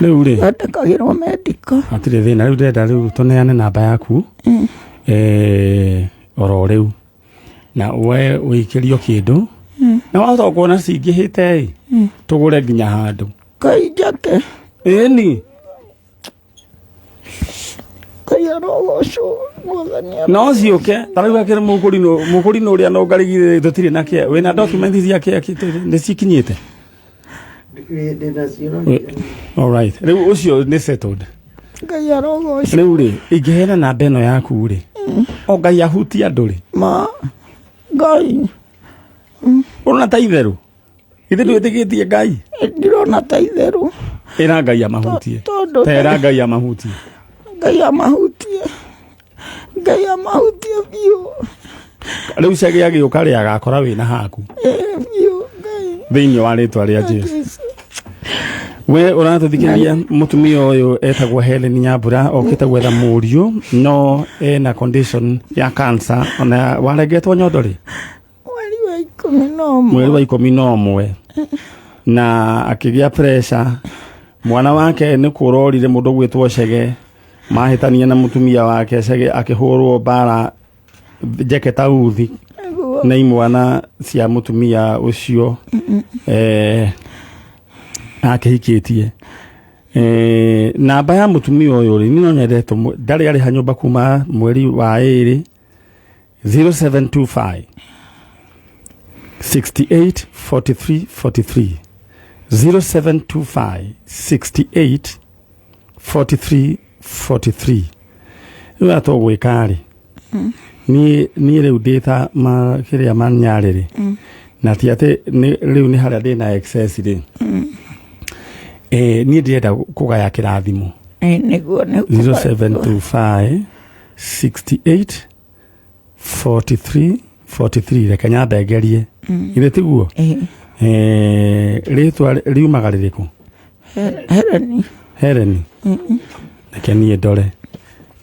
Rĩu rĩ Thondekagĩrwo medical. Hatirĩ thĩna. Rĩu ndĩrenda rĩu tũneane namba yaku oro rĩu, na we ũikĩrio kĩndũ, na wahota kuona cingĩhĩte ĩ, tũgũre nginya handũ. Ngai njake. Ĩni. Ngai arogocwo, Mwathani. No ciũke ta rĩu akĩrĩ mũkũrinũ mũkũrinũ ũrĩa no ngarigithĩ tũtirĩ na kĩa wĩna document cia kĩa nĩ cikinyĩte. Ndĩnacio no. All right, rĩu ũcio nĩ settled. Ngai arogocwo. Rĩu rĩ, ingĩheana namba ĩno yaku rĩ, o Ngai ahutie andũ rĩ. Ma Ngai. Ũrona ta itherũ ithe ndwĩtĩkĩtie Ngai? Ndirona ta itherũ. Ĩra Ngai amahutie. Tondũ Ta ĩra Ngai amahutie. Ngai amahutie, Ngai amahutie biũ. Rĩu cege agĩũka rĩ, agakora wĩna haku. Ĩ, biũ Ngai. Thĩinĩ wa rĩtwa rĩa Jesu. Jesu. We ũratũthikĩrĩria, mũtumia ũyũ etagwo Helen Nyambura, okĩte gwetha mũriũ, no ena condition ya cancer, ona warengetwo nyondo rĩ? Mweri wa 11. Mweri wa 11, na akĩgĩa pressure. Mwana wake nĩ kũrorire mũndũ gwĩtwo Cege, mahĩtania na mũtumia wake. Cege akĩhũrwo mbara njeke ta uthi na imwana cia mũtumia ũcio akĩhikĩtie. Namba ya mũtumia ũyũ rĩ, niĩ no nyende ndarĩ arĩha nyũmba kuma mweri wa 2. 0725 68 43 43, 0725 68 43 43. Rĩu atũgwĩka rĩ, niĩ rĩu ndĩ ta ma kĩrĩa manyarĩ rĩ, na ti atĩ rĩu nĩ harĩa ndĩ na excess rĩ, niĩ ndĩrenda kũgaya kĩrathimo. Ĩ, nĩguo nĩ 0725 68 43 43. Reke nyambe ngerie, githĩ tiguo? Ĩ. Rĩtwa riumaga rĩrĩkũ? Hereni. Hereni. Reke niĩ ndore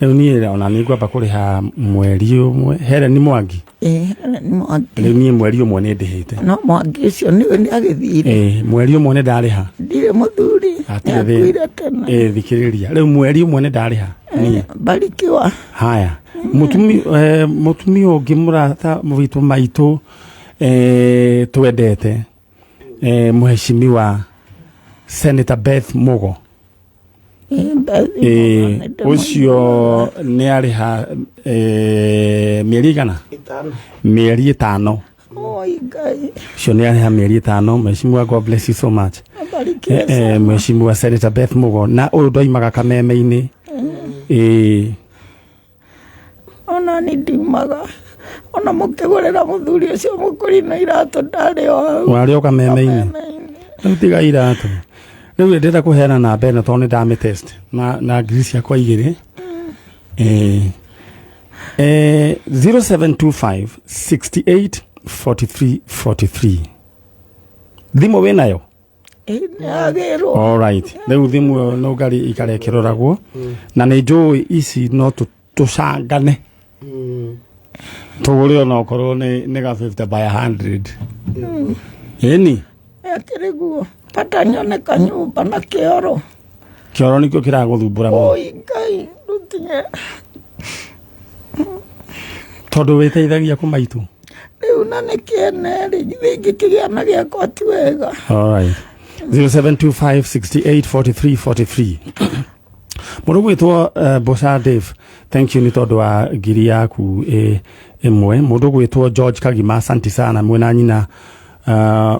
rĩu, niĩ ona nĩ ngwamba kũrĩha mweri ũmwe. Hereni Mwangi. Ĩ, Hereni Mwangi. Rĩu niĩ mweri ũmwe nĩ ndĩhĩte. No Mwangi ũcio nĩwe nĩ agĩthire. Mweri ũmwe nĩ ndarĩha. Ndirĩ mũthuri. Hatirĩ thĩna. Nĩakuire tene. Thikĩrĩria, rĩu mweri ũmwe nĩ ndarĩha niĩ. Barikiwa. Haya, mũtumia ũngĩ, mũrata witũ maitũ, twendete, mheshimiwa Senator Beth Mugo. Ĩ, Beth. Ũcio nĩ arĩha mĩeri igana? 5. Mĩeri 5. Oi Ngai. Ũcio nĩ arĩha mĩeri 5. Mheshimiwa, God bless you so much. Abarikiwe. Mheshimiwa Senator Beth Mugo, na ũyũ ndoimaga kameme-inĩ. Ona ni ndiumaga ona mũkĩgũrĩra mũthuri ũcio mũkũrino iratũ, ndarĩ o hau. Warĩ o kameme-inĩ. Kameme-inĩ. Rĩu tiga iratũ, rĩu ndĩrenda kũheana namba ĩno tondũ nĩ ndamĩtest na ngiri ciakwa igĩrĩ. 0725 68 43 43. Thimũ wĩnayo? Ĩ, nĩagĩrwo. Alright, rĩu thimũ ĩyo no ngari ikara ĩkĩroragwo, na nĩ njũĩ ici no tũcangane tũgũre onokorwo nĩ ga 50 by 100, ĩni. Akĩrĩ guo bata nyone kanyũmba na kĩoro. Kĩoro nĩkĩo kĩragũthumbũra mũno. Oi Ngai, ndũtinye. Tondũ wĩteithagia kũ, maitũ? Rĩu na nĩ kĩene rĩ, githĩ ingĩkĩgĩa na gĩakwa ti wega? Alright. 0725 68 43 43. Mũndũ gwĩtwo Bosa Dave, thank you nĩ tondũ wa ngiri yaku ĩmwe. Mũndũ gwĩtwo George Kagima, asanti sana mwĩna nyina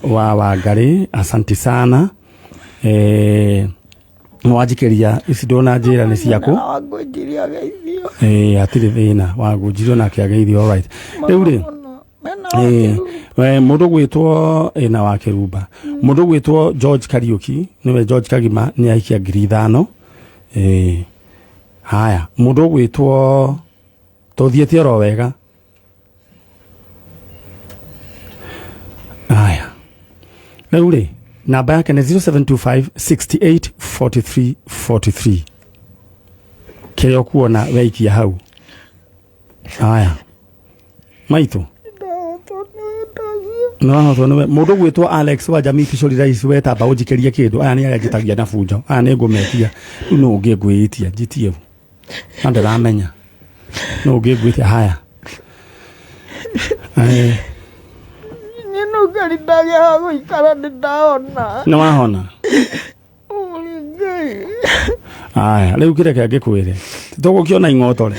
wa Wangarĩ, asanti sana. Nĩwanjikĩria ici, ndona njĩra nĩ ciaku. Wangũnjirie ageithio. Hatirĩ thĩna, wangũnjirio nake ageithio. Alright, rĩu rĩ Mũno. Mena We, mũndũ gwĩtwo ĩna wa kĩrumba, mũndũ gwĩtwo George Kariũki, nĩwe George Kagima, nĩ aikia 5000. Haya, mũndũ gwĩtwo, tũthiĩte oro wega. Haya, rĩu rĩ, namba yake nĩ 0725 68 43 43. Kĩrĩa ũkuona weikia hau. Haya, maitũ. Nĩwahotwo nĩwe mũndũ gwĩtwo Alex wa Jamii Fishery Rice wetamba ũnjikĩrie kĩndũ. Aya nĩ arĩa njĩtagia na bunjo, aya nĩ ngũmetia rĩu. Nũ ũngĩ ngwĩtia njitie na ndĩramenya nũ ũngĩ ngwĩtia? Haya. Niĩ nũngari ndagĩa ha gũikara, nĩ ndahona. Nĩ wahona? Ũrĩ Ngai. Aya, rĩu kĩreke ngĩkwĩre, tũgũkĩona ing'otore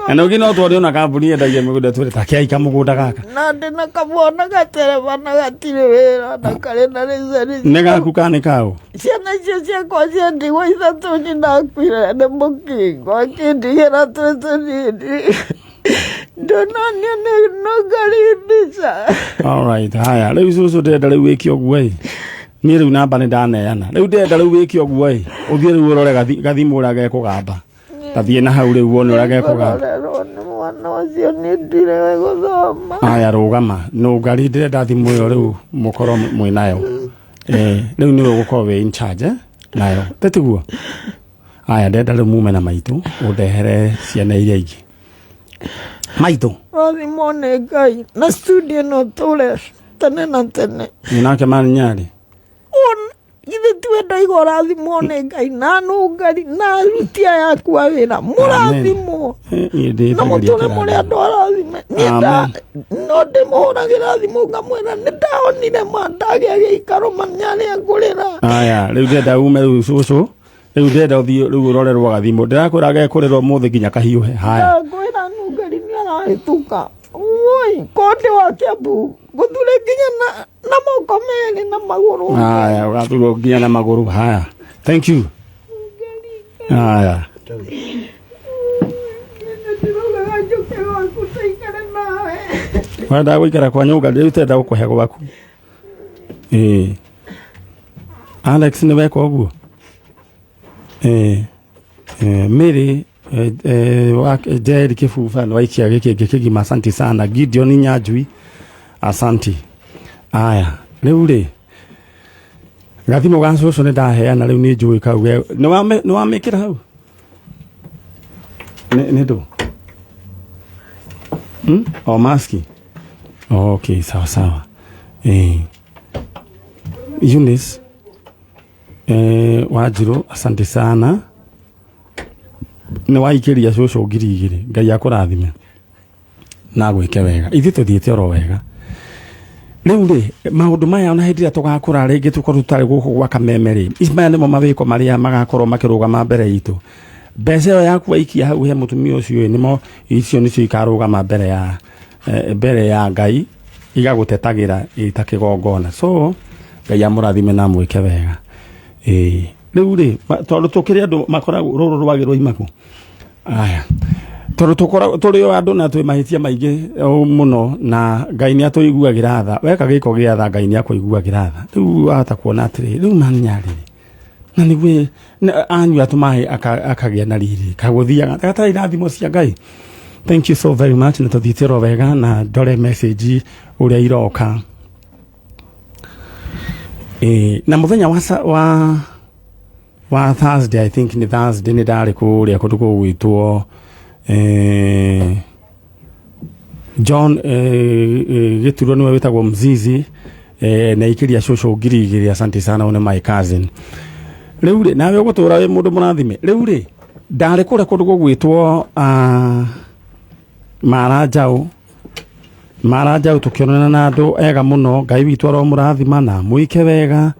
na nĩ ũngĩ no twari ona kambuni yendagia mĩgũnda twĩre ta kĩaika mũgũnda gaka. Na ndĩ na kamwana gatereba na gatirĩ wĩra na karĩ na rĩceri. Nĩ gaku kana nĩ kaũ? Ciana icio ciakwa cia ndigwa ithatũ, nyina akuire nĩ mũkingo akĩndigĩra twĩ tũnini. Ndonania nĩ nũngari mbica. Alright, haya, rĩu cũcũ ndĩrenda rĩu wĩke ũguo ĩ. Niĩ rĩu namba nĩ ndaneana. Rĩu ndĩrenda rĩu wĩke ũguo ĩ, ũthiĩ rĩu ũrore gathimũ ũrĩa gekũgamba. Tathiĩ na hau rĩu wone ũrĩa gekũgamba. Ngũrorerwo nĩ mwana ũcio, nĩ ndirĩ gũthoma. Aya, rũgama nũngari, ndĩrenda thimũ ĩyo rĩu mũkorwo mwĩ nayo. Rĩu nĩwe ũgũkorwo wĩ in charge nayo tĩtiguo. Aya, ndĩrenda rĩu mume na maitũ ũndehere ciana iria ingĩ, maitũ. Rathimwo nĩ Ngai na studio ĩno tũre tene na tene. Nake maninyarĩ. Githĩ tiwe ndoiga ũrathimwo nĩ Ngai na nũngari na aruti aya aku a wĩra mũrathimwo na mũtũre mũrĩ andũ arathime. Niĩ no ndĩmũhũragĩra thimũ ngamwĩra nĩ ndahonire, ma ndagĩa gĩikaro manyarĩa ngũrĩra. Aya, rĩu ndĩrenda ume rĩu cũcũ, rĩu ndĩrenda ũthiĩ rĩu ũrorerwo gathimũ. Ndĩrakwĩra gekũrĩrwo ũmũthĩ nginya kahiũhe. Haya. Ngwĩra nũngari nĩ arahĩtũka. Oi, konde wa Kiambu ngũthure nginya na moko merĩ na magũrũ. Haya, ũgathurwo nginya na magũrũ. Haya, thank you. Haya. Ndĩraugaga njũke gwaku tũikare nawe. Wenda gũikara kwa nyũnga, rĩu tenda gũkũhe gwaku. Ĩĩ, Alex, nĩ weka ũguo. Ĩĩ. Mary Jerry Kĩbuba nĩ waikia gĩkĩngĩ kĩgima, asante sana. Gideon Nyanjui, asanti. Aya, rĩu rĩ gathimũ ga cũcũ nĩ ndaheana, rĩu nĩ njũĩ kau nĩ wamĩkĩra hau nĩ ndũ? O maski. Okay, sawa sawa. Eunice Wanjirũ, asante sana, nĩ waikĩria cũcũ 2000. Ngai akũrathime na gwĩke wega. Ithuĩ tũthiĩte oro wega. Rĩu rĩ, maũndũ maya, ona hĩndĩ ĩrĩa tũgakũra rĩngĩ tũkorwo tũtarĩ gũkũ gwa kameme rĩ, maya nĩmo mawĩko marĩa magakorwo makĩrũgama mbere itũ. Mbeca ĩyo yaku waikia hau he mũtumia ũcio ĩ, nĩmo icio nĩcio ikarũgama mbere ya Ngai igagũtetagĩra ĩ ta kĩgongona. So Ngai amũrathime na amwĩke wega. Ĩĩ, rĩu rĩ tondũ tũkĩrĩ andũ makoragwo rũrũ rwagĩ rwaima kũ. Aya, tondũ tũkoragwo tũrĩ o andũ na twĩ mahĩtia maingĩ o mũno, na Ngai nĩ atũiguagĩra tha. Weka gĩko gĩa tha, Ngai nĩ akũiguagĩra tha. Rĩu wahota kuona atĩrĩ, rĩu manyarĩrĩ na nĩguo anyua tũmaĩ akagĩa na riri kagũthiaga gatarĩ irathimo cia Ngai. Thank you so very much. Na tũthiĩte oro wega na ndore message ũrĩa iroka. Na mũthenya wa Thursday, I think nĩ Thursday, nĩ ndarĩ kũrĩa kũndũ gũgwĩtwo John Gĩturwo, nĩwe wĩtagwo Mzizi, na ikĩria cũcũ 2000. Asante sana, ũyũ nĩ my cousin. Rĩu rĩ, nawe ũgũtũra wĩ mũndũ mũrathime. Rĩu rĩ, ndarĩ kũrĩa kũndũ gũgwĩtwo Mara Njaũ, Mara Njaũ, tũkĩonana na andũ ega mũno. Ngai witũ aromũrathima na mwĩke wega.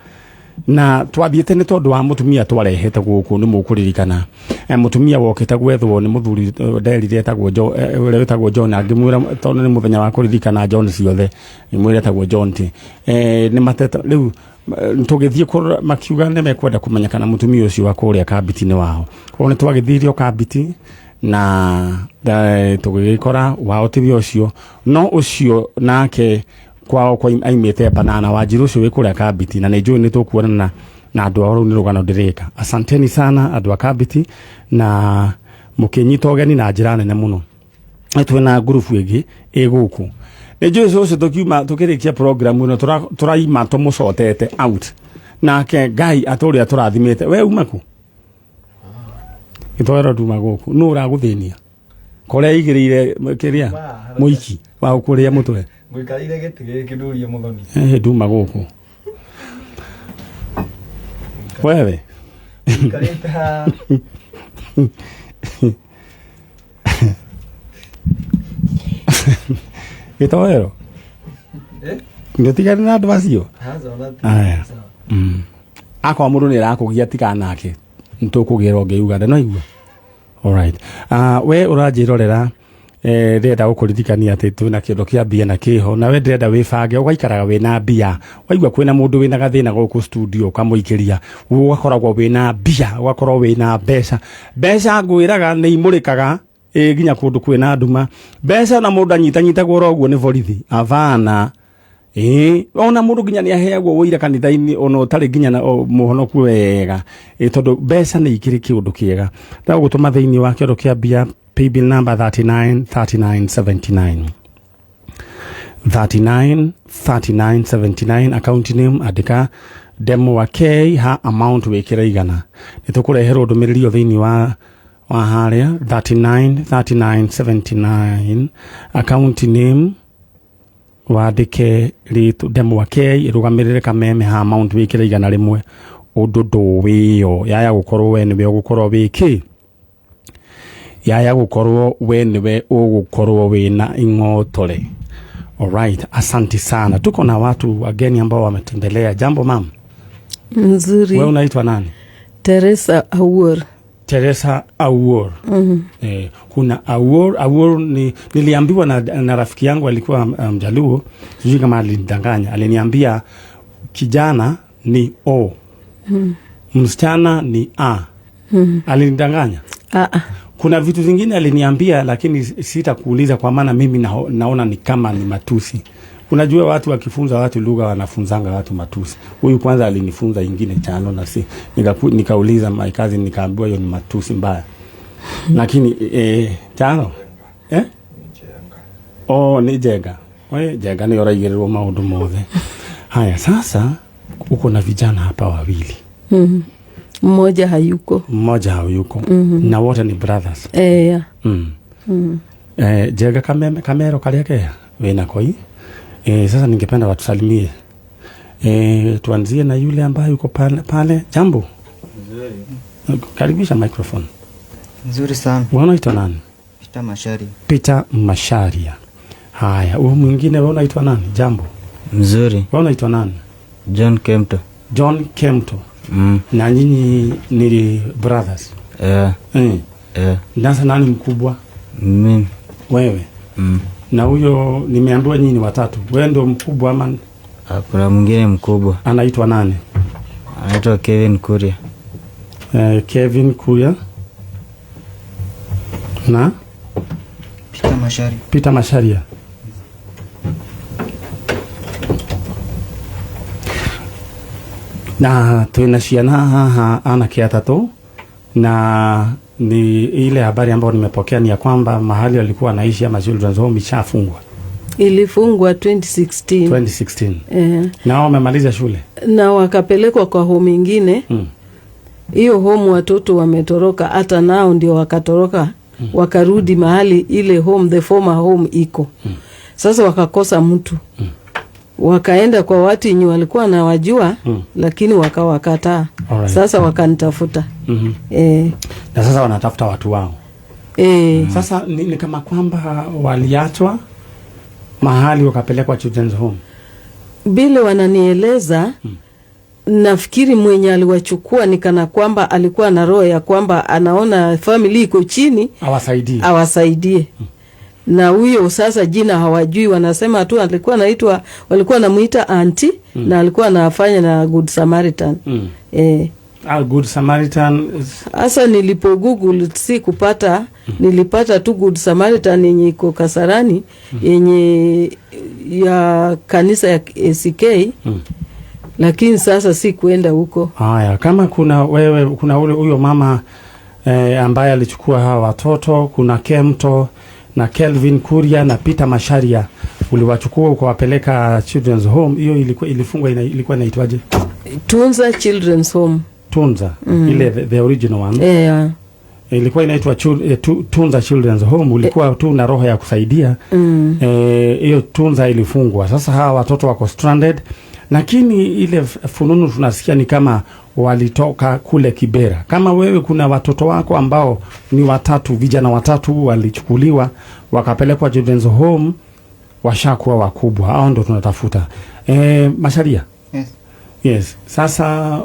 Na twathiĩte nĩ tondũ wa mũtumia twarehete gũkũ, nĩ mũkũririkana. Mũtumia wokĩte gwethwo nĩ mũthuri nderire etagwo ũrĩa wĩtagwo John, angĩmwĩra tondũ nĩ mũthenya wa kũririkana John ciothe, mwĩre etagwo John ti nĩ mateta. Rĩu tũgĩthiĩ kũrora, makiuga nĩ mekwenda kũmenya kana mũtumia ũcio wa kũrĩa kambiti-inĩ wao. Koguo nĩ twagĩthirio kambiti na tũgĩgĩkora wao tiwe ũcio, no ũcio nake kwao kwa aimĩte banana. Wanjiru ũcio wĩ kũrĩa kambiti, na nĩ njũĩ nĩ tũkuonana na andũ ao. Rĩu nĩ rũgano ndĩrĩka. Asanteni sana andũ a kambiti na mũkĩnyita ũgeni na njĩra nene mũno. Twĩna ngurubu ĩngĩ ĩ gũkũ, nĩ njũĩ cũcũ tũkiuma tũkĩrĩkia program ĩno tũraima tũmũcotete out nake. Ngai atũrĩa tũrathimĩte. We uma kũ? Gĩtoero nduma gũkũ. Nũ ũragũthĩnia kũrĩa igĩrĩire kĩrĩa mũiki wa gũkũrĩa mũtwe? Mũikarĩire gĩtĩ gĩkĩ ndũrie mũthoni. Nduma gũkũ wewe. Mũikarĩte ha. Gĩtoero. Ndũtigane na andũ acio. Haza ona. Aya. Akorwo mũndũ nĩ arakũgia tigana nake, nĩtũkũgĩra ũngĩ Uganda no igua. Alright. We ũranjĩrorera, ndĩrenda gũkũririkania atĩ twĩna kĩndũ kĩa mbia na kĩho, na we ndĩrenda wĩbange ũgaikaraga wĩna mbia. Waigua kwĩna mũndũ wĩna gathĩna gũkũ studio ũkamũikĩria, ũgakoragwo wĩna mbia, ũgakorwo wĩna mbeca. Mbeca ngwĩraga nĩ imũrĩkaga nginya kũndũ kwĩna nduma. Mbeca na mũndũ anyitanyitagwo oro ũguo nĩ borithi abana. Ona mũndũ nginya nĩ aheagwo wũira kanitha-inĩ ona ũtarĩ nginya na mũhonoku wega, tondũ mbeca nĩ ikĩrĩ kĩũndũ kĩega. Ndagũgũtũma thĩinĩ wa kĩondo kĩa mbia, paybill number 39 39 79 39 39 79, account name andĩka demo wa K, ha amount wĩkĩre 100. Nĩ tũkũreherwo ndũmĩrĩri ĩyo thĩinĩ wa harĩa 39 39 79, account name wandĩke rĩtwa demo wa K, ĩrũgamĩrĩre kameme, ha amount wĩkĩre 100. Ũndũ ndũwĩyo yaya gũkorwo we nĩwe ũgũkorwo wĩ kĩ, yaya gũkorwo we nĩwe ũgũkorwo wĩna ing'otore. Alright, asante sana. Tuko na watu wageni ambao wametembelea. Jambo mam. Nzuri. Wewe unaitwa nani? Teresa Awuor. Teresa Awuor. Kuna Awuor, Awuor ni niliambiwa na rafiki yangu alikuwa Mjaluo, sijui kama alinidanganya. Aliniambia kijana ni O. Msichana ni A. Alinidanganya. Kuna vitu zingine aliniambia lakini sitakuuliza kwa maana mimi naona ni kama ni matusi. Unajua watu wakifunza watu lugha wanafunzanga watu matusi. Huyu kwanza alinifunza ingine chano na si nikauliza my cousin nikaambiwa hiyo ni matusi mbaya. Lakini chano Oh, ni jega. We jega ni oraigirwo maundu mothe. Haya, sasa uko na vijana hapa wawili. Mmoja hayuko. Mmoja hayuko. Na wote ni brothers. Yeah. Jega kamero karia kea wena koi. Sasa ningependa watusalimie. Tuanzie na yule ambaye yuko pale. Jambo. Nzuri. Karibisha microphone. Nzuri sana. Wewe unaitwa nani? Peter Masharia. Peter Masharia. Haya, huyu mwingine wewe unaitwa nani? Jambo. Mzuri. Wewe unaitwa nani? John Kemto. John Kemto. Na nyinyi ni brothers? Yeah. Sasa nani mkubwa? Mimi. Wewe? Na huyo nimeambiwa nyinyi ni watatu. Wewe ndio mkubwa ama? Kuna mwingine mkubwa. Anaitwa nani? Anaitwa Kevin Kuria. Kevin Kuria. Na? Peter Masharia. Peter Masharia. Na twina ciana haha anake atatu, na ni ile habari ambayo nimepokea ni ya kwamba mahali walikuwa wanaishi ama children's home ishafungwa. Ilifungwa 2016. 2016. Na wamemaliza shule. Na wakapelekwa kwa home nyingine. Hiyo home watoto wametoroka, hata nao ndio wakatoroka. Wakarudi mahali ile home, the former home iko. Sasa wakakosa mtu. Wakaenda kwa watu yenye walikuwa na wajua, lakini wakawakataa. Sasa wakanitafuta. Na sasa wanatafuta watu wao. Sasa ni kama kwamba waliachwa mahali wakapelekwa children's home. Bile wananieleza, nafikiri mwenye aliwachukua ni kana kwamba alikuwa na roho ya kwamba anaona family iko chini, awasaidie. Na huyo sasa jina hawajui, wanasema tu alikuwa anaitwa, walikuwa wanamuita auntie, na alikuwa anafanya na Good Samaritan. Good Samaritan. Sasa nilipo Google si kupata, nilipata tu Good Samaritan yenye iko Kasarani, yenye ya kanisa ya ACK. Lakini sasa si kuenda huko. Haya, kama kuna wewe, kuna ule huyo mama ambaye alichukua hawa watoto, kuna Kemto na Kelvin Kuria na Peter Masharia, uliwachukua ukawapeleka children's home. Hiyo ilikuwa ilifungwa, ilikuwa inaitwaje? Tunza Children's Home. Tunza. Ile the original one. Yeah. Ilikuwa inaitwa Tunza Children's Home. Ulikuwa tu na roho ya kusaidia. Hiyo Tunza ilifungwa. Sasa hawa watoto wako stranded, lakini ile fununu tunasikia ni kama walitoka kule Kibera. Kama wewe kuna watoto wako ambao ni watatu, vijana watatu walichukuliwa wakapelekwa Children's Home, washakuwa wakubwa, hao ndo tunatafuta. Masharia. Yes. Yes. Sasa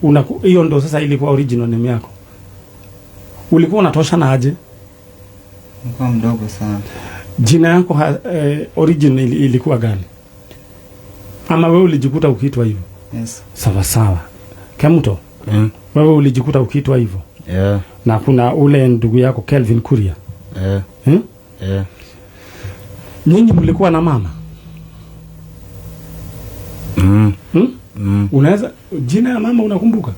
una hiyo ndo sasa ilikuwa original name yako. Ulikuwa unatosha na aje? Nilikuwa mdogo sana. Jina yako origin ilikuwa gani? Ama wewe ulijikuta ukiitwa hivyo? Yes. Sawa sawa. Kemuto, wewe ulijikuta ukiitwa hivyo? Yeah. Na kuna ule ndugu yako Kelvin Kuria. Yeah. Hmm? Yeah. Nyinyi mlikuwa na mama? Mm. Hmm? Mm. Unaweza jina ya mama unakumbuka?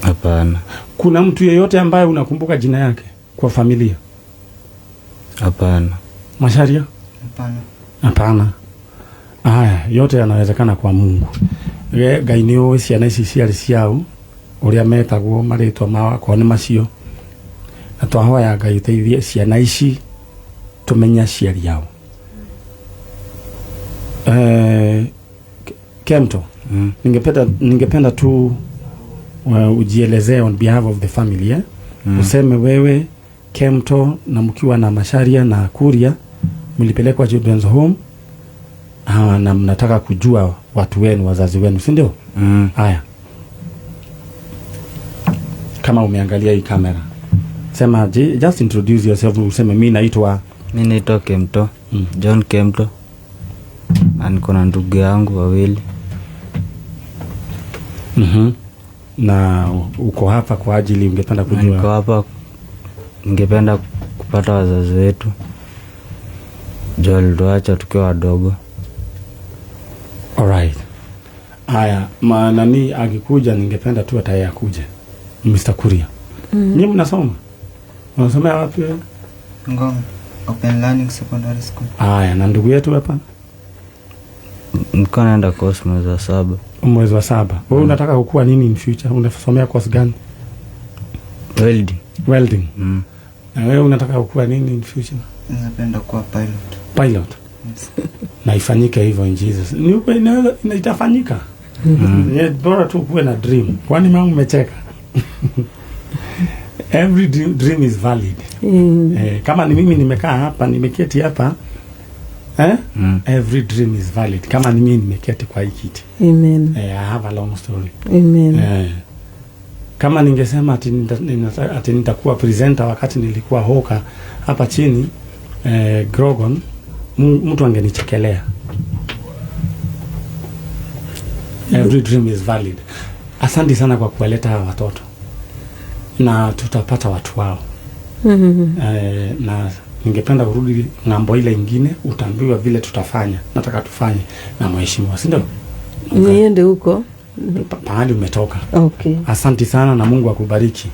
Hapana. Kuna mtu yeyote ambaye unakumbuka jina yake kwa familia? Hapana. Masharia? Hapana. Hapana. Aya, yote yanawezekana kwa Mungu. Ngai nĩ ũĩ ciana ici ciarĩ ciao ũrĩa metagwo marĩtwa mao nĩ macio, na twahoya Ngai ũteithie ciana ici tũmenye aciari ao. Kemto, ningependa tu ujielezee on behalf of the family, eh? Useme wewe Kemto na mkiwa na Masharia na Kuria mlipelekwa Children's Home, na mnataka kujua watu wenu, wazazi wenu, si ndio? Haya, kama umeangalia hii kamera, sema just introduce yourself, useme mi naitwa Mi naitwa Kemto. John Kemto, na niko na ndugu yangu wawili. Na uko hapa kwa ajili ungependa Na kujua? niko hapa, ningependa kupata wazazi wetu juu walituacha tukiwa wadogo. Alright. Haya, nani akikuja ningependa tu hata yeye akuje. Mr. Kuria. Nyinyi mnasoma? Unasomea wapi wewe? Ngong Open Learning Secondary School. Haya, na ndugu yetu hapa? Nilikuwa naenda course mwezi wa 7. Mwezi wa 7. Wewe unataka kukua nini in future? Unasomea course gani? Welding. Welding. Na wewe unataka kukua nini in future? Napenda kuwa pilot. Pilot. Yes. Na ifanyike hivyo in Jesus. Ni ukweli, itafanyika. Bora tu kuwe na dream. Kwani mama umecheka? Every dream is valid. Kama ni mimi nimekaa hapa, nimeketi hapa, eh? Every dream is valid. Kama ni mimi nimeketi kwa hii kiti. Amen. I have a long story. Amen. Kama ningesema ati nitakuwa presenter wakati nilikuwa hoka hapa chini, Grogon, mtu angenichekelea. Every dream is valid. Asante sana kwa kuwaleta hawa watoto. Na tutapata watu wao. Na ningependa kurudi ng'ambo ile ingine, utaambiwa vile tutafanya. Nataka tufanye na mheshimiwa, si ndio? Niende huko. Pahali umetoka. Okay. Asante sana na Mungu akubariki.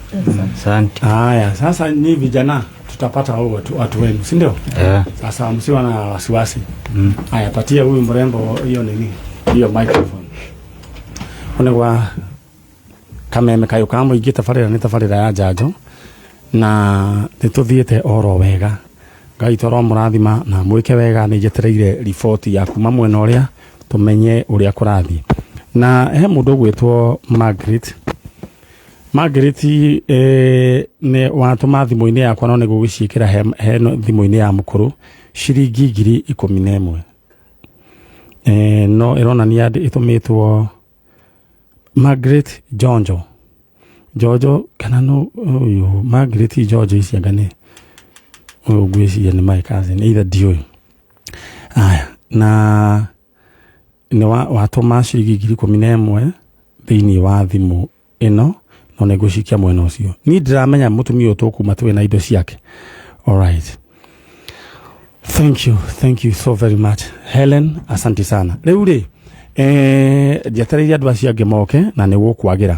Asante. Haya, sasa ni vijana tutapata hao watu wenu, si ndio? Yeah. Sasa msiwe na wasiwasi. Haya, patia huyu mrembo hiyo nini? Hiyo microphone. Onegwa kameme kayo ka mũingĩ tabarĩra nĩ tabarĩra ya njanjo na nĩ tũthiĩte oro wega. Ngai toro mũrathima na mwĩke wega. Nĩ njetereire riboti ya kuma mwena ũrĩa tũmenye ũrĩa kũrathiĩ. Na he mũndũ ũgwĩtwo Margaret. Margaret, nĩ watũma thimũ-inĩ yakwa no nĩ gũgĩciĩkĩra he thimũ-inĩ ya mũkũrũ ciringi 11,000. No ĩronania ĩtũmĩtwo Margaret Jonjo. Jojo kana no ũyũ Margaret Jojo ici anga nĩ ũyũ ngwĩciria nĩ my cousin either ndiũĩ. Aya, na nĩ watũma ciringi 11,000 thĩinĩ wa thimũ ĩno no nĩ ngũcikia mwena ũcio. Niĩ ndiramenya mũtumia ũyũ tũkuma twĩ na indo ciake. All right. Thank you, thank you so very much. Helen, asante sana. Rĩu rĩ, njetereire andũ acio angĩ moke na nĩ gũkwagĩra.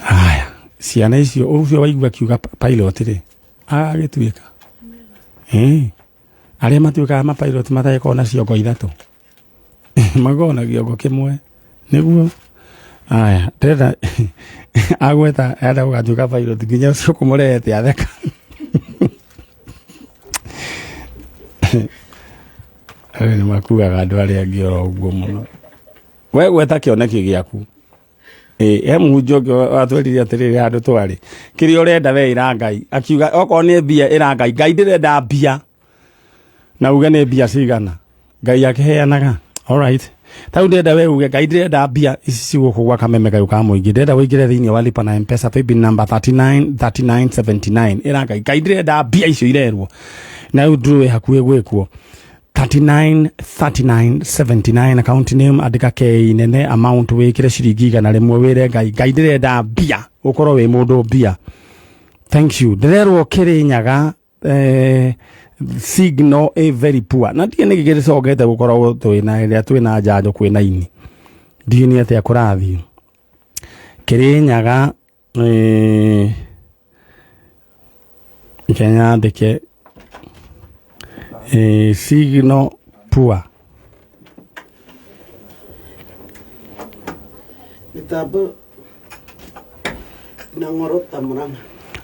Haya, ciana icio ũcio waigua akiuga pilot rĩ, agagĩtuĩka. Arĩa matuĩkaga ma pilot matagĩkoragwo na ciongo ithatũ. Makoragwo na kĩongo kĩmwe. Nĩguo. Aya, ndĩrenda agweta enda gũgatuĩka pilot nginya ũcio kũmũrehete atheka. Andũ nĩ makuaga andũ arĩa angĩ oro ũguo mũno. We gweta kĩoneki gĩaku. Ĩ, he mũhunjia ũngĩ watwĩrire atĩrĩrĩ handũ twarĩ, kĩrĩa ũrenda we ĩra Ngai. Akiuga okorwo nĩ mbia ĩra Ngai, Ngai ndĩrenda mbia. Na uge nĩ mbia cigana. Ngai akĩheanaga. Alright. Ta rĩu ndĩrenda we uge Ngai ndĩrenda mbia ici cigũkũ gwa kameme kayũ ka mũingĩ. Ndĩrenda ũingĩre thĩinĩ wa lipa na M-Pesa paybill number 393979. Ĩra Ngai, Ngai ndĩrenda mbia icio irerwo. Na rĩu ndũĩ hakuhĩ gwĩkwo. 393979 account name andĩka K nene amount wĩkĩre ciringi 100 wĩre Ngai Ngai ndĩrenda mbia ũkorwo wĩ mũndũ mbia. Thank you. Ndĩrerwo Kĩrĩnyaga signal ĩ very poor na ndiĩ nĩkĩ gĩcokete gũkorwo twĩna ĩrĩa twĩna njanjo kwĩna ini ndiĩ nĩ atĩa kũrathiĩ Kĩrĩnyaga reke nyandĩke signal poor. Mĩtambo na ng'orota Murang'a.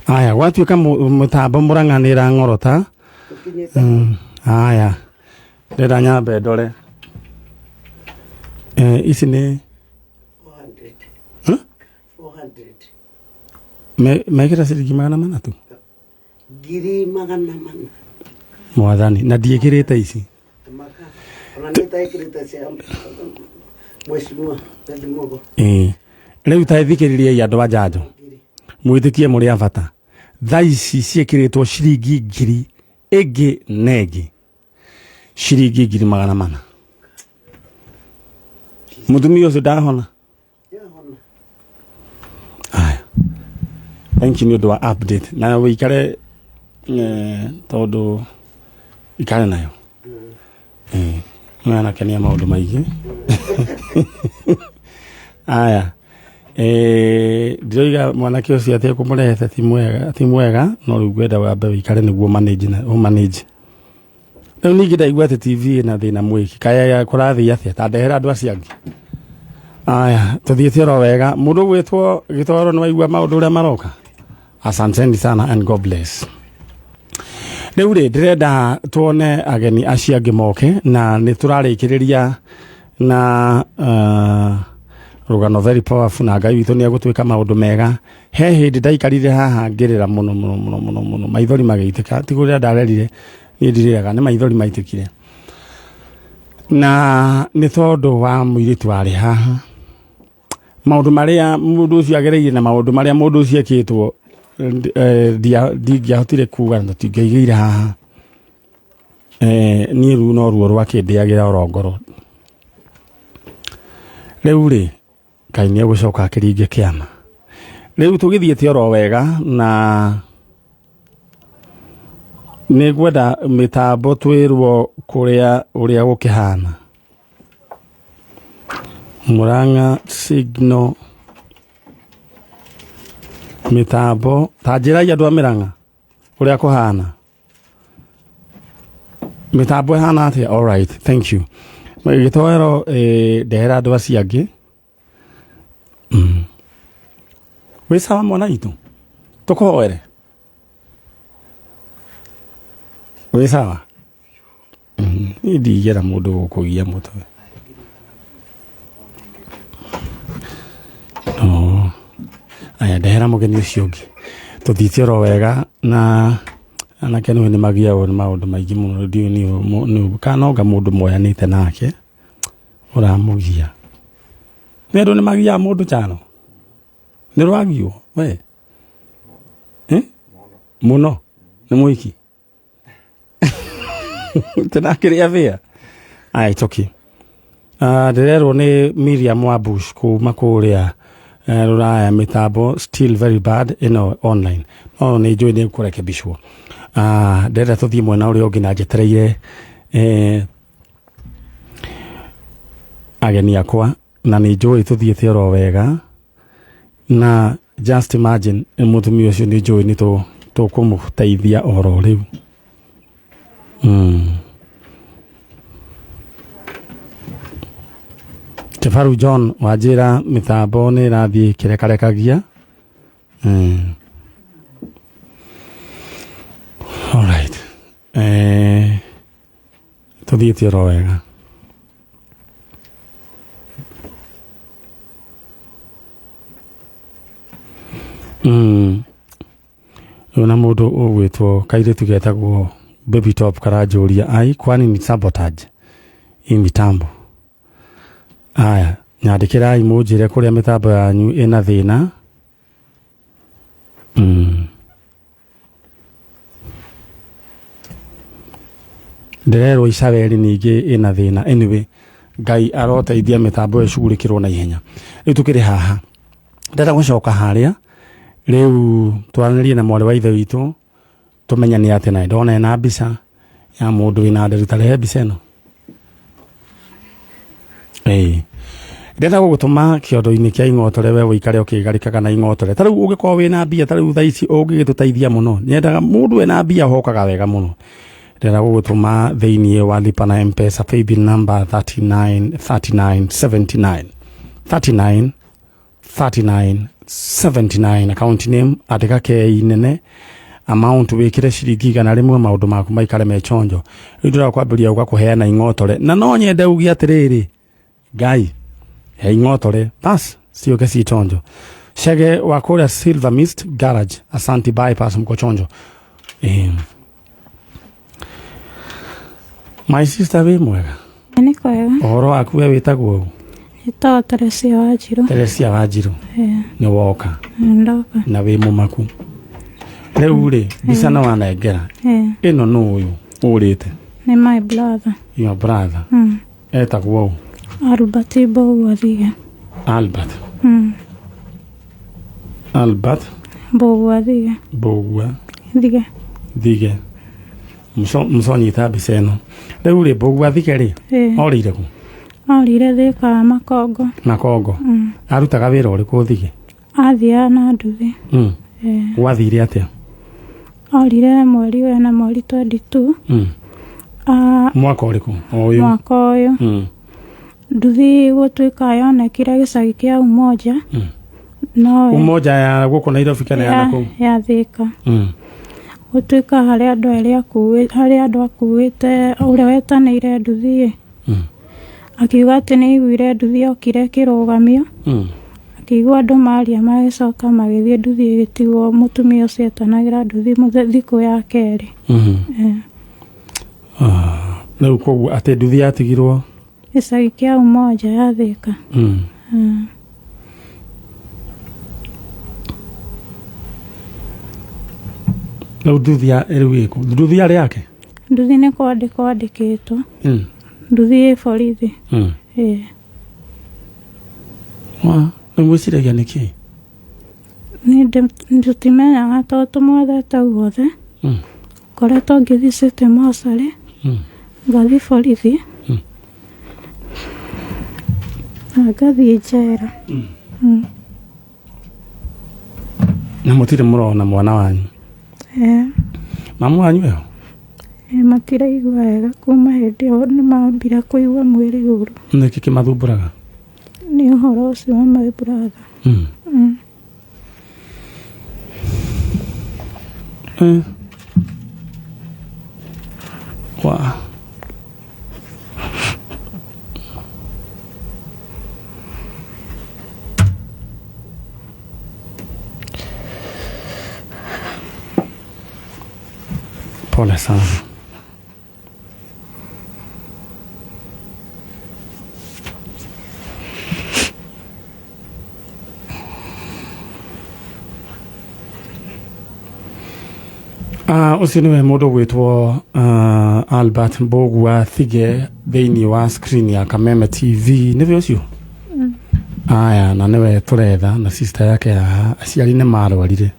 Aya, gwatuĩka mũtambo Murang'a nĩ ĩrang'orota. Ũkinyĩte. Aya, ndĩrenda nyambe ndore. Ici nĩ 400. Huh? 400. Mekĩra ciringi 400 tu? 400,000. Mwathani, na ndiĩkĩrĩte ici. Maka. Ona nĩ itaĩkĩrĩte cia Mheshimiwa David Mugo. Ĩĩ. Rĩu ta thikĩrĩriai andũ a njanjo. Mwĩtĩkie mũrĩ a bata. Thaa ici ciĩkĩrĩtwo ciringi ngiri ĩngĩ na ĩngĩ. Ciringi 400,000. Mũtumia ũcio ndahona? Aya. Thank you nĩ ũndũ wa update. Na wĩikare tondũ ikare nayo. Nĩ anakenia maũndũ maingĩ. Aya. Ndiroiga mwanake ũcio atĩ kũmũrehete ti mwega, no rĩu ngwenda wambe wĩikare nĩguo manage na ũmanage. Rĩu ningĩ ndaigua atĩ TV ĩna thĩna mwĩki. Kaya kũrathiĩ atĩa? Ta ndehera andũ acio angĩ. Aya, tũthiĩte oro wega. Mũndũ ũgwĩtwo Gĩtoro nĩ waigua maũndũ ũrĩa maroka? Asanteni sana and God bless. Rĩu rĩ, ndĩrenda tuone ageni acio angĩ moke, na nĩ tũrarĩkĩrĩria na rũgano very powerful, na Ngai witũ nĩ egũtwĩka maũndũ mega. He hĩndĩ ndaikarire haha ngĩrĩra mũno mũno mũno mũno mũno, maithori magĩitĩka. Ti kũrĩra ndarerire, niĩ ndirĩraga, nĩ maithori maitĩkire. Na nĩ tondũ wa mũirĩtu warĩ haha, maũndũ marĩa mũndũ ũcio agereire na maũndũ marĩa mũndũ ũcio ekĩtwo, ndingĩahotire kuga na tũtingĩaigĩire haha. Niĩ rĩu no ruo rwakĩndĩagĩra oro ngoro. Rĩu rĩ, Ngai nĩ egũcoka akĩringe kĩama. Rĩu tũgĩthiĩte oro wega na nĩ ngwenda mĩtambo twĩrwo kũrĩa ũrĩa gũkĩhana. Murang'a signal mĩtambo ta njĩrai andũ a Murang'a ũrĩa kũhana. Mĩtambo ĩhana atĩa? All right, thank you. Gĩtoero, ndehera andũ acio angĩ. Wĩ sawa mwana witũ? Tũkũhoere? Wĩ sawa? Niĩ ndingĩenda mũndũ gũkũgia mũtwe. No. Aya, ndehera mũgeni ũcio ũngĩ. Tũthiĩte oro wega na anake nĩwe nĩ magiagwo nĩ maũndũ maingĩ mũno. Ndiũĩ nĩ kana onga mũndũ moyanĩte nake ũramũgia. Nĩ andũ nĩ magiaga mũndũ chano. Nĩ rwagio we? Mũno. Nĩ mũiki. Tũrakĩrĩa bĩa. Aya, it's okay. Ndĩrerwo nĩ Miriam wa Bush kuma kũrĩa rũraya, mĩtambo still very bad ĩno online. No nĩ njũĩ nĩ kũrekebishwo. Ndĩrenda tũthiĩ mwena ũrĩa ũngĩ na njetereire ageni akwa, na nĩ njũĩ tũthiĩte oro wega. Na just imagine mũtumia ũcio nĩ njũĩ nĩ tũkũmũteithia oro rĩu. Tefaru John wanjĩra mĩtambo nĩ ĩrathiĩ kĩrekarekagia. Alright. Tũthiĩte oro wega. Rĩu na mũndũ ũgwĩtwo kairĩtu getagwo Baby Top karanjũria ai kwani ni sabotage hii mitambo. Aya, nyandĩkĩrai mũnjĩre kũrĩa mĩtambo yanyu ĩna thĩna. Ndĩrerwo Isabeli ningĩ ĩna thĩna. Anyway, Ngai aroteithia mĩtambo ĩcugurĩkĩrwo na ihenya. Rĩu tũkĩrĩ haha. Ndĩrenda gũcoka harĩa rĩu twaranĩrie na mwarĩ wa ithe witũ tũmenyane atĩ na ndona ena mbica ya mũndũ wĩna nderu ta rehe mbica ĩno. Ndĩrenda gũgũtũma kĩondo-inĩ kĩa ing'otore we ũikare ũkĩgarĩkaga na ing'otore. Ta rĩu ũngĩkorwo wĩna mbia ta rĩu thaa ici ũngĩgĩtũteithia mũno. Nyendaga mũndũ wĩna mbia hokaga wega mũno. Ndĩrenda gũgũtũma thĩiniĩ wa lipa na M-Pesa paybill number 39 39 79 39 39 79 account name andĩka kei nene amount wĩkĩre ciringi 100 maũndũ maku maikare me chonjo. Rĩu ndĩrenda kwambĩrĩria gũka kũheana ing'otore na no nyende uge atĩrĩrĩ Ngai he ing'otore bas ciũke ci chonjo. Chege wa kũrĩa Silver Mist Garage Asante bypass mko chonjo. My sister wĩ mwega? Nĩ kwega. Ũhoro waku we wĩtagwo ũ? Njĩtagwo Teresia Wanjiru. Teresia Wanjiru. Nĩ woka. Ndoka. Na wĩ mũmaku. Rĩu rĩ mbica nĩ wanengera. Ĩno nũ ũyũ ũrĩte? Nĩ my brother. Your brother. Etagwo ũ? Albert Mbũgua Thige. Albert. Albert Mbũgua Thige. Mbũgua Thige. Thige. Mũconyita mbica ĩno. Rĩu rĩ Mbũgua Thige rĩ orĩire kũ? Orĩire Thika wa Makongo. Makongo. Arutaga wĩra ũrĩkũ Thige? Athiaga na nduthi. Gwathire atĩa? Orire mweri wena mweri 22. Mwaka ũrĩkũ? Ũyũ. Mwaka ũyũ. Nduthi gũtuĩka yonekire gĩcagi kĩa Umoja. No Umoja ya gũkũ Nairobi kana ya nakũu? Ya Thika. Gũtuĩka harĩ andũ erĩ harĩ andũ akuĩte ũrĩa wetanĩire nduthi. Akiuga atĩ nĩ aiguire nduthi yokire ĩkĩrũgamio. Akĩigua andũ maria magĩcoka magĩthiĩ nduthi ĩgĩtigwo mũtumia ũcio etanagĩra nduthi thikũ ya kerĩ. Rĩu koguo atĩ nduthi yatigirwo gĩcagi kĩa Umoja ya Thika. Rĩu nduthi ya rĩu ĩkũ? Nduthi yarĩ yake? Nduthi nĩ kwandĩkwo andĩkĩtwo. Nduthi ĩ borithi. Rĩu gwĩciragia nĩkĩ? Nĩ tũtimenyaga tondũ tũmwethete guothe. Ngoretwo ngĩthiĩ City Mortuary, ngathiĩ borithi, na ngathiĩ njera. Na mũtirĩ mũrona mwana wanyu? Mamu wanyu eho? Matiraigua wega kuma hĩndĩ ĩyo nĩ mambire kũigua mwĩrĩ ũru. Nĩkĩ kĩmathumbũraga? Nĩ ũhoro ũcio wa my brother. Wa. Pole sana. Ũcio nĩwe mũndũ gwĩtwo Albert Mbũgua Thige thĩinĩ wa screen ya Kameme TV. Nĩwe ũcio? Aya, na nĩwe tũretha na sister yake haha. Aciari nĩ marwarire.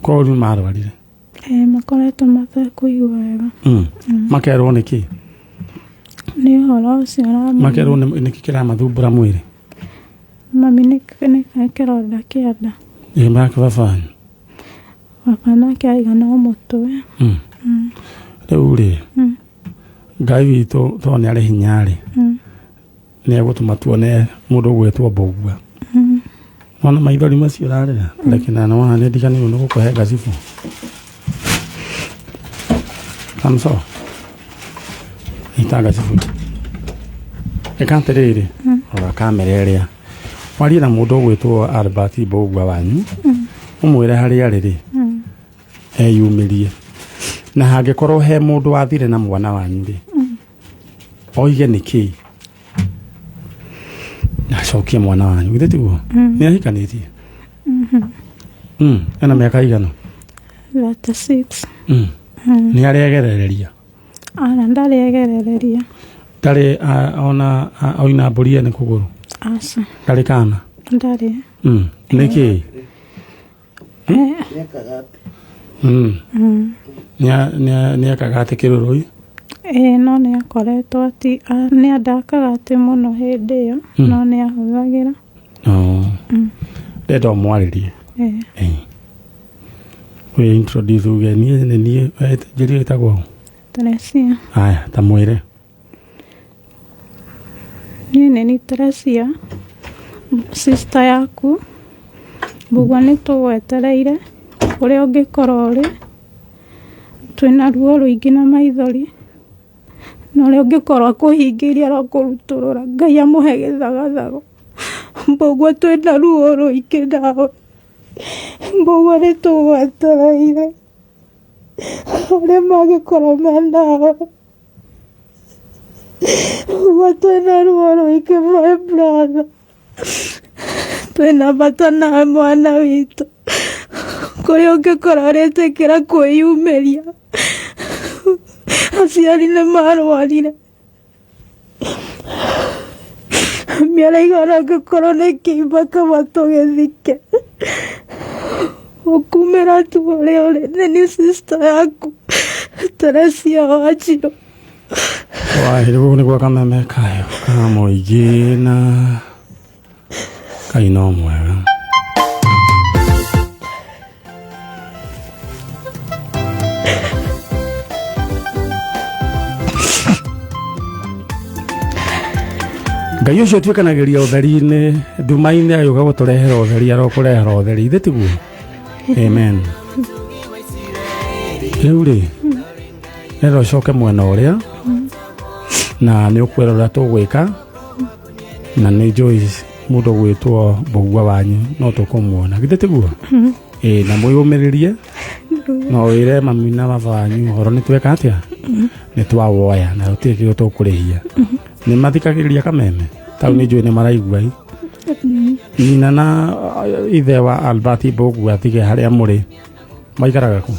Koguo rĩu marwarire. Makoretwo matekũigua wega. Makerwo nĩkĩ? Nĩ ũhoro ũcio. Makerwo nĩkĩ kĩramathumbũra mwĩrĩ? Mami nĩ kĩronda kĩa nda. Ĩ make baba wanyu? Baba nake aiga no mũtwe. Rĩu rĩ, Ngai witũ tondũ nĩ arĩ hinya rĩ, Nĩ egũtũma tuone mũndũ ũgwĩtwo Mbũgua. Wona maithori macio ũrarĩra, lakini na wona nĩ ndiganĩirwo nĩ gũkũhe ngacibũ. Kamso. Ita ngacibũ. Ĩka atĩrĩrĩ, rora kamera ĩrĩa. Warie na mũndũ ũgwĩtwo Albert Mbũgua wanyu, ũmwĩre harĩa arĩ rĩ, eyumĩrie. Na hangĩkorwo he mũndũ wathire na mwana wanyu rĩ, oige nĩkĩĩ na acokie mwana wanyu. Githĩ tiguo? Nĩ ahikanĩtie? Ena mĩaka igana? 36. Nĩ aregerereria? Ara ndarĩ egerereria. Ndarĩ ona oina mbũri ene kũgũrũ? Aca. Ndarĩ kana? Ndarĩ. Nĩkĩĩ? Nĩekaga atĩ Nĩ ekaga atĩ kĩrũrũi? Ĩĩ, no nĩ akoretwo ati nĩ andakaga atĩ mũno hĩndĩ ĩyo, no nĩ ahũthagĩra. Oh. Ndenda ũmwarĩrie. Ĩĩ. Wĩ introduce uge niĩ nĩ niĩ njĩri ĩtagwo ũ? Teresia. Aya, ta mwĩre. Niĩ nĩ ni Teresia, sister yaku. Mbũgua nĩ tũgwetereire ũrĩa ũngĩkorwo ũrĩ. Twĩna ruo rũingĩ na maithori, na ũrĩa ũngĩkorwo akũhingĩirie arokũrutũrũra, Ngai amũhe gĩthagathago. Mbũgua twĩna ruo rũingĩ nawe. Mbũgua nĩ tũgwetereire arĩa mangĩkorwo me nawe. Mbũgua twĩna ruo rũingĩ, my brother. Twĩna bata nawe mwana witũ. Kũrĩa ũngĩkorwo ũretĩkĩra kwĩyumĩria. Aciari nĩ marwarire. Mĩaraiga ona angĩkorwo nĩ kĩimba kaba tũgĩthike. Ũkumĩra tu ũrĩa ũrĩ. Nĩ niĩ sister yaku Teresia Wanjirũ. Wahĩrwo nĩ gwa kameme kayo ka mũingĩ na Ngai no mwega. Ngai ũcio ũtuĩkanagĩria ũtheri-inĩ nduma-inĩ agĩũka gũtũrehera ũtheri, arokũrehera ũtheri, ithe tiguo? Amen. Rĩu rĩ, rero ũcoke mwena ũrĩa na nĩ ũkwĩra ũrĩa tũgwĩka, na nĩ njũĩ mũndũ gwĩtwo Mbũgua wanyu no tũkũmuona, githĩ tiguo? Ĩĩ, na mwĩyũmĩrĩrie no wĩre mami na baba wanyu ũhoro nĩ tweka atĩa, nĩ twawoya na gũtirĩ kĩndũ tũkũrĩhia. Nĩ mathikagĩrĩria kameme tau, nĩ njũĩ nĩ maraigua i nyina na ithe wa Albert Mbũgua tige harĩa mũrĩ maikaraga kũ?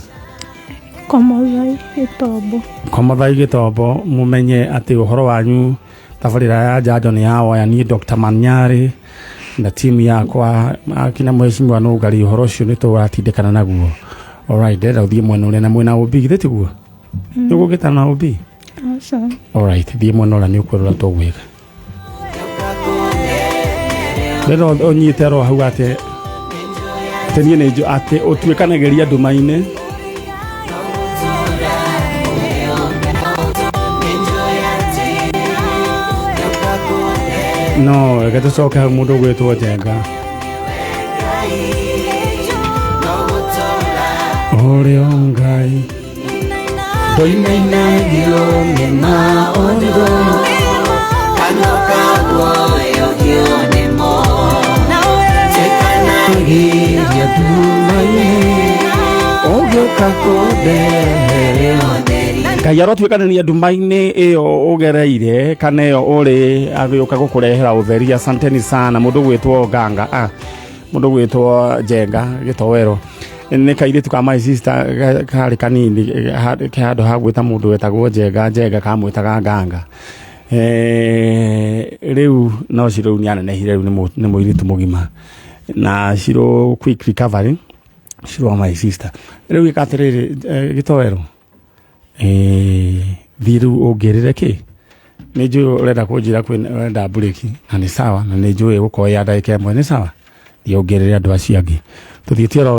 Komothai Gĩtombo. Komothai Gĩtombo. Mũmenye atĩ ũhoro wanyu tabarĩra ya njanjo nĩ yawoya niĩ Dr. Manyarĩ na timu yakwa akina mheshimiwa Nũngari, ũhoro ũcio nĩ tũratindĩkana naguo. Alright, ndĩrenda ũthiĩ mwena ũrĩa na mwena ũmbi, githĩ tiguo? Nĩ ũgũgĩtana na ũmbi? Aca. Alright, thiĩ mwena ũrĩa nĩ ũkwĩrora tũgwĩka. Ndĩrenda ũnyite ro hau atĩ niĩ nĩ njũ atĩ ũtuĩkanagĩria nduma-inĩ. No reke tũcoke hau mũndũ ũgwĩtwo Njenga ũrĩa Ngai ndoinainagio nĩ maũndũ. Tuĩkanagĩria nduma-inĩ ũgĩũka kũndehere. Ngai arotuĩkanĩria nduma-inĩ ĩyo ũgereire kana ĩyo ũrĩ, agĩũka gũkũrehera ũtheri. Asanteni sana. Mũndũ gwĩtwo Nganga, mũndũ gwĩtwo Njenga Gĩtowero nĩ kairĩtu ka my sister karĩ kanini, ke handũ ha gwĩta mũndũ wetagwo Njenga Njenga kamwĩtaga Nganga. Rĩu no Cirũ nĩ anenehire, rĩu nĩ mũirĩtu mũgima na Cirũ quick recovery, Cirũ wa my sister. Rĩu ĩka atĩrĩrĩ, Gĩtowero, thiĩ rĩu ũngĩrĩre kĩ nĩ njũĩ ũrenda kũnjĩra kwĩ ũrenda mburĩki na nĩ sawa, na nĩ njũĩ gũkorwo ya ndagĩka 1 nĩ sawa. Thiĩ ũngĩrĩre andũ acio angĩ tũthiĩte oro.